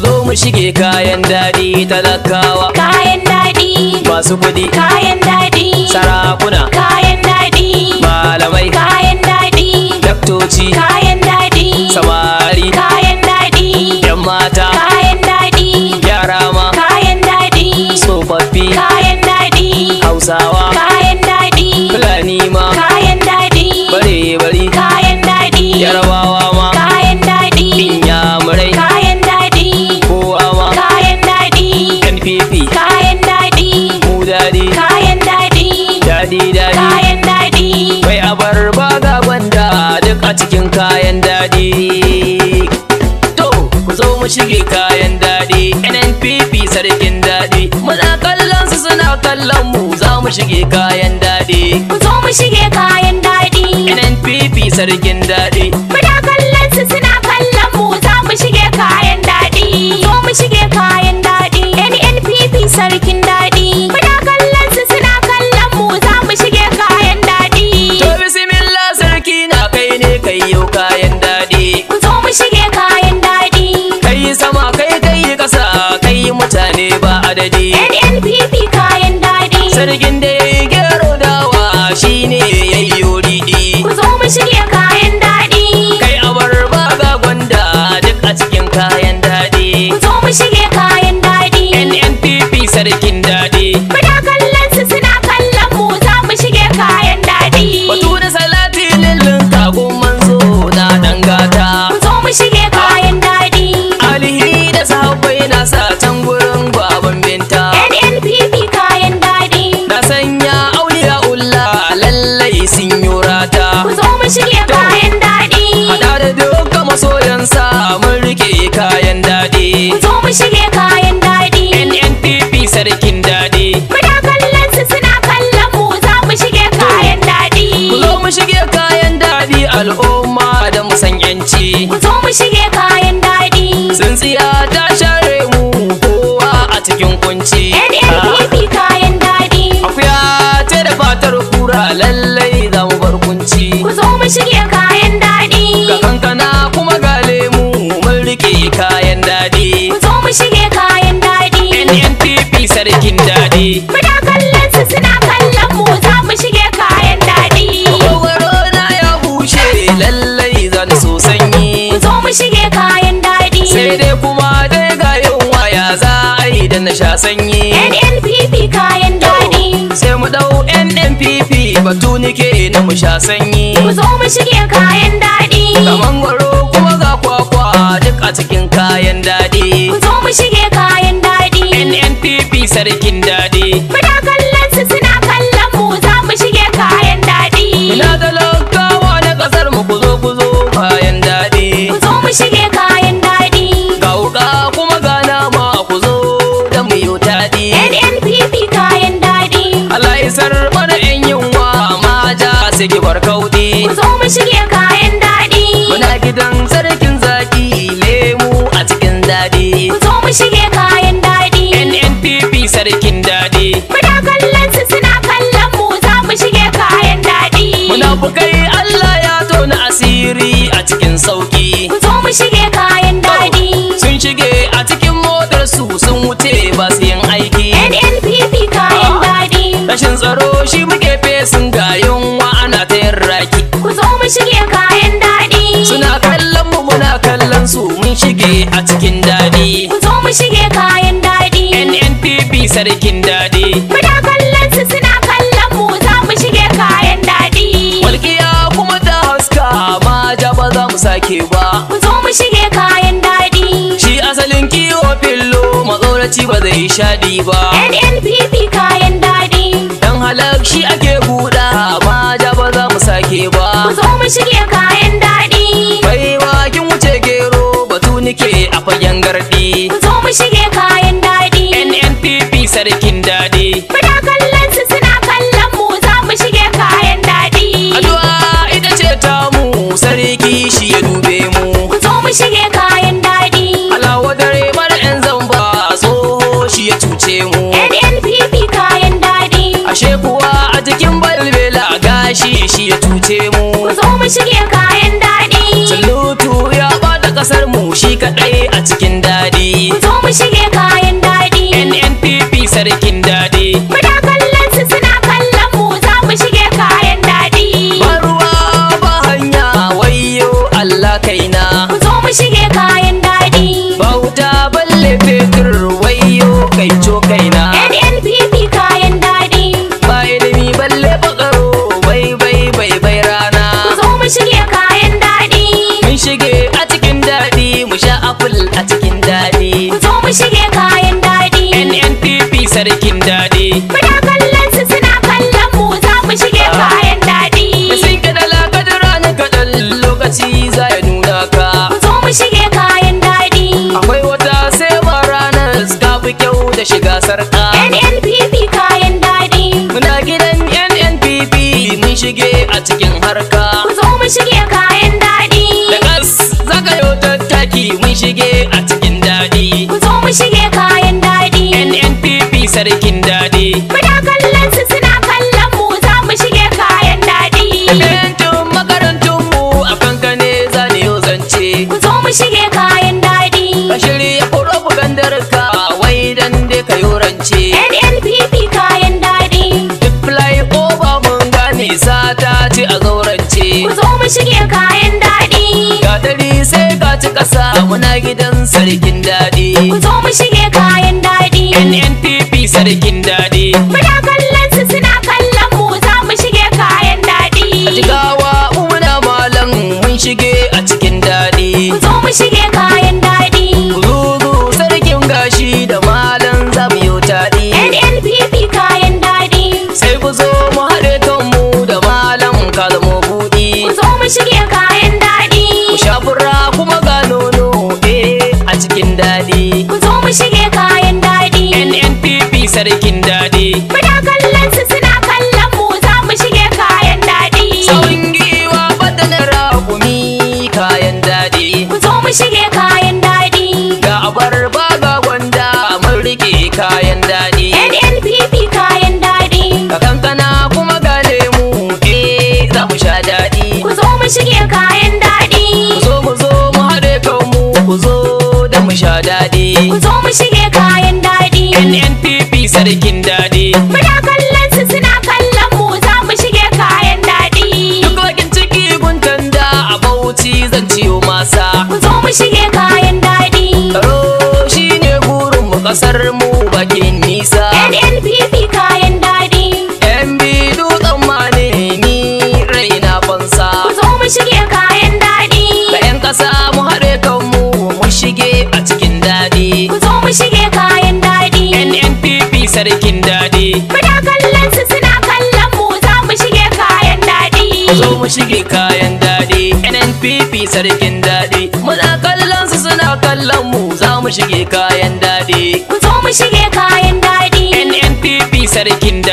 Zo mu shige kayan daɗi talakawa. Kayan daɗi. Masu kuɗi. Kayan daɗi. Sarakuna. Kayan daɗi. Malamai. Kayan daɗi. Daktoci. Kayan daɗi. Samari. Kayan daɗi. Yan mata. Kayan daɗi. Yara ma. Kayan daɗi. Tsofaffi. Kayan daɗi. Hausawa. Kayan daɗi. Fulani ma. Kayan daɗi. Bare-bari. Kayan daɗi. Yarabawa ma. Kayan daɗi. Inyamurai. Kayan daɗi. Kowa ma. Kayan daɗi. NPP. Kayan daɗi. Mu daɗi. Kayan daɗi. Daɗi daɗi. Kayan daɗi. Bai abarba ga gwanda duk a cikin kayan daɗi. To, ku zo mu shige kayan daɗi. NNPP sarkin daɗi. Muna kallon su suna kallon mu, za mu shige kayan daɗi. Ku zo mu shige kayan daɗi. NNPP sarkin daɗi. Muna kallon su suna kallon mu, za mu shige kayan daɗi. Zo mu shige kayan daɗi. NNPP sarkin daɗi. Muna kallon su suna kallon mu, za mu shige kayan daɗi. To bismillah sarki na kai ne kai yau kayan daɗi. Ku zo mu shige kayan daɗi. Kai sama kai kai ƙasa kai mutane ba adadi. NNPP kayan daɗi. Sarkin da ya yi gero dawa shine ya yi riɗi. Ku zo mu shige kayan daɗi. Kai abarba ga gwanda duk a cikin kayan daɗi. Ku zo mu shige kayan daɗi. NNPP sarkin daɗi. Muna kallon su suna kallon mu, za mu shige kayan daɗi. Batu da salati lillin kagun manzo na dangata. Ku zo mu shige kayan daɗi. Alihi da sahabbai na sa can gurin baban binta. NNPP kayan daɗi. Na sanya auliya ulla lallai sun yi rata. Ku zo mu shige kayan daɗi. Hada da duka masoyansa mun rike kayan daɗi. Ku zo mu shige kayan daɗi. NNPP sarkin daɗi. Muna kallon su suna kallon mu, za mu shige kayan daɗi. Ku zo mu shige kayan daɗi al'umma da mu san yanci. Ku zo mu shige kayan daɗi. Tsintsiya ta share mu kowa a cikin kunci. NNPP kayan daɗi. Akuya ce da fatar kura lallai za mu bar kunci. Ku zo mu shige kayan daɗi. Ga kankana kuma ga lemu mun rike kayan daɗi. Ku zo mu shige kayan daɗi. NNPP sarkin daɗi. Muna kallon su suna kallon mu, za mu shige kayan daɗi. Gogoro na ya bushe lallai zan so sanyi. Ku zo mu shige kayan daɗi. Sai dai kuma dai ga yunwa ya za a yi da na sha sanyi. NNPP kayan daɗi. Sai mu ɗau NNPP batu nike na mu sha sanyi. Ku zo mu shige kayan daɗi. Ga mangwaro kuma ga kwakwa duk a cikin kayan daɗi. Ku zo mu shige kayan daɗi. NNPP sarkin daɗi. Muna kallon su suna kallon mu, za mu shige kayan daɗi. Ina talakawa na ƙasar mu ku zo ku zo kayan daɗi. Ku zo mu shige kayan daɗi. Ga wuƙa kuma ga nama ku zo da mu yi daɗi. NNPP kayan daɗi. Allah isar mana 'yan yunwa ma ja su bar kauɗi. Ku zo mu shige kayan daɗi. Muna gidan sarkin zaki lemu a cikin daɗi. Ku zo mu shige kayan daɗi. NNPP sarkin daɗi. Muna kallon su suna kallon mu, za mu shige kayan daɗi. Munafukai Allah ya tona asiri a cikin sauki. Ku zo mu shige kayan daɗi. Sun shige a cikin motar su sun wuce ba su yin aiki. NNPP kayan daɗi. Rashin tsaro shi muke fesin ga yunwa ana ta yin raki. Ku zo mu shige kayan daɗi. Suna kallon mu muna kallon su mun shige a cikin daɗi. Ku zo mu shige kayan daɗi. NNPP sarkin daɗi. Muna kallon su suna kallon mu, za mu shige kayan daɗi. Walƙiya kuma ta haska ma ja ba za mu sake ba. Ku zo mu shige kayan daɗi. Shi asalin kiwo fillo matsoraci ba zai shaɗi ba. NNPP kayan daɗi. Dan halak shi ake buɗa ma ja ba za mu sake Ku ba. zo mu shige kayan daɗi. Bai bakin wuce gero batu nike a fagen gardi. Ku zo mu shige kayan daɗi. NNPP sarkin daɗi. Muna kallon su suna kallon mu, za mu shige kayan daɗi. Addu'a ita ce tamu sarki shi ya dube mu. Ku zo mu shige kayan daɗi. Alawa dare mara 'yan zamba tsoho shi ya cuce mu. NNPP kayan daɗi. Ashe kuwa a cikin balbela gashi shi ya cuce mu. Ku zo mu shige kayan daɗi. Salutu ya bata kasar mu shi kadai a cikin daɗi. Ku sarkin daɗi. Muna kallon su suna kallon mu, za mu shige kayan daɗi. Ba ruwa ba hanya, wayyo Allah kaina. Ku zo mu shige kayan daɗi. Bauta balle fetur, wayyo kai co kaina. NNPP kayan daɗi. Ba ilimi balle bakaro, bai bai bai bai rana. Ku zo mu shige kayan daɗi. Mun shige a cikin daɗi, mu sha apple a cikin daɗi. Ku zo mu shige kayan daɗi. NNPP sarkin daɗi. Muna kallon su suna kallon mu, za mu shige kayan daɗi. Sun kaɗala kadara na kaɗan, lokaci za ya nuna ka. Ku zo mu shige kayan daɗi. Akwai wata sai ma ranar ka fi kyau da shiga sarƙa. NNPP kayan daɗi. Muna gidan NNPP, mun shige a cikin harka. Ku zo mu shige kayan daɗi. Da ƙas zaka yo tattaki, mun shige a cikin daɗi. Ku zo mu shige kayan daɗi. NNPP sarkin daɗi. Muna kallon su suna kallon mu, za mu shige kayan daɗi. Fentin makarantunmu a kankane zane yau zance. Ku zo mu shige kayan daɗi. Ka shirya propagandar ka, wai dan dai ka yorance. NNPP kayan daɗi. Duk fly over mun gane sata ce a zaurance. Ku zo mu shige kayan daɗi. Gatari sai ka ci ƙasa, muna gidan sarkin daɗi. Ku zo mu shige kayan daɗi. NNPP sarkin daɗi. Muna kallon su suna kallon mu, za mu shige kayan daɗi. A jigawa mu muna malam, mun shige a cikin daɗi. Ku zo mu shige kayan daɗi. Zuzu sarkin gashi da malam za mu yi taɗi. NNPP kayan daɗi. Sai ku zo mu haɗe kanmu da malam ka zamo buɗi. Ku zo mu shige kayan daɗi. Ku sha fura kuma ga nono eh a cikin daɗi. Ku zo mu shige kayan daɗi. NNPP sarkin daɗi. Muna kallon su suna kallon mu, za mu shige kayan daɗi. Tsawon giwa badalar raƙumi kayan daɗi. Ku zo mu shige kayan daɗi. Ga abarba ga gwanda, mun rike kayan daɗi. NNPP kayan daɗi. Ga kankana kuma ga lemu eh za mu sha daɗi. Ku zo mu shige kayan daɗi. Ku zo mu zo mu haɗe kanmu, ku zo da mu sha daɗi. Ku zo mu shige kayan daɗi. NNPP sarkin daɗi. Muna kallon su suna kallon mu, za mu shige kayan daɗi. Duk bakin ciki guntanda a Bauchi zan ciyo masa. Ku zo mu shige kayan daɗi. Tsaro shine burin mu, kasar mu bakin nisa. NNPP kayan daɗi. Yan bidu tsammani ni raina fansa. Ku zo mu shige kayan daɗi. Ga 'yan ƙasa mu haɗe kanmu, mu shige a cikin daɗi. Ku zo mu shige kayan daɗi. NNPP sarkin daɗi. Muna kallon su suna kallon mu, za mu shige kayan daɗi. Ku zo mu shige kayan daɗi. NNPP sarkin daɗi. Muna kallon su suna kallon mu, za mu shige kayan daɗi. Ku zo mu shige kayan daɗi. NNPP sarkin daɗi.